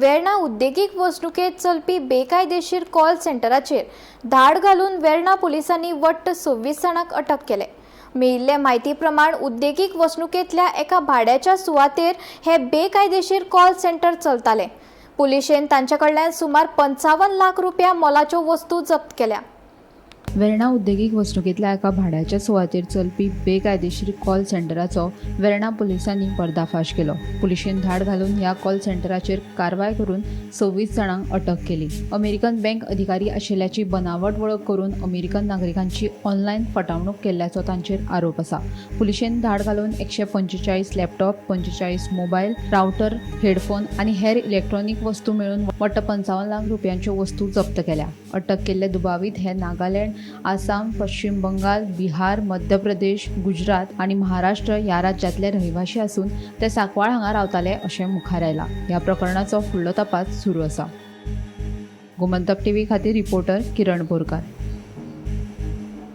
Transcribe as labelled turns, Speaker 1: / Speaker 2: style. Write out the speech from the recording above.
Speaker 1: वेर्णा उद्देगीक वसणुकेंत चलपी बेकायदेशीर कॉल सेंटराचेर धाड घालून वेर्णा पुलिसांनी वट्ट 26 जाणांक अटक केले. मेळिल्ले म्हायती प्रमाण उद्देगीक वसणुकेंतल्या एका भाड्याच्या सुवातेर हे बेकायदेशीर कॉल सेंटर चलताले. पुलिशेन तांचे कडल्यान सुमार 55 लाख रुपया मोलाच्यो वस्तू जप्त केल्या.
Speaker 2: वेर्णा उद्देगीक वसणुकेंतल्या एका भाड्याच्या सुवातेर चलपी बेकायदेशीर कॉल सेंटराचो वेर्णा पुलिसांनी पर्दाफाश केलो. पुलिशेन धाड घालून ह्या कॉल सेंटराचेर कारवाय करून 26 जाणांक अटक केली. अमेरिकन बँक अधिकारी आशिल्ल्याची बनावट वळख करून अमेरिकन नागरिकांची ऑनलायन फटावणूक केल्ल्याचो तांचेर आरोप आसा. पुलिशेन धाड घालून 145 लॅपटॉप, 45 मोबायल, रावटर, हेडफोन आनी हेर इलेक्ट्रॉनीक वस्तू मेळून वट्ट 55 लाख रुपयांच्यो वस्तू जप्त केल्या. अटक केल्ले दुबावीत हे नागालँड, आसाम, पश्चिम बंगाल, बिहार, मध्य प्रदेश, गुजरात आनी महाराष्ट्र ह्या राज्यांतले रहिवाशी आसून ते सांकवाळ हांगा रावताले अशें मुखार आयलां. ह्या प्रकरणाचो फुडलो तपास सुरू आसा. गोमंतक टीव्ही खातीर रिपोर्टर किरण बोरकार.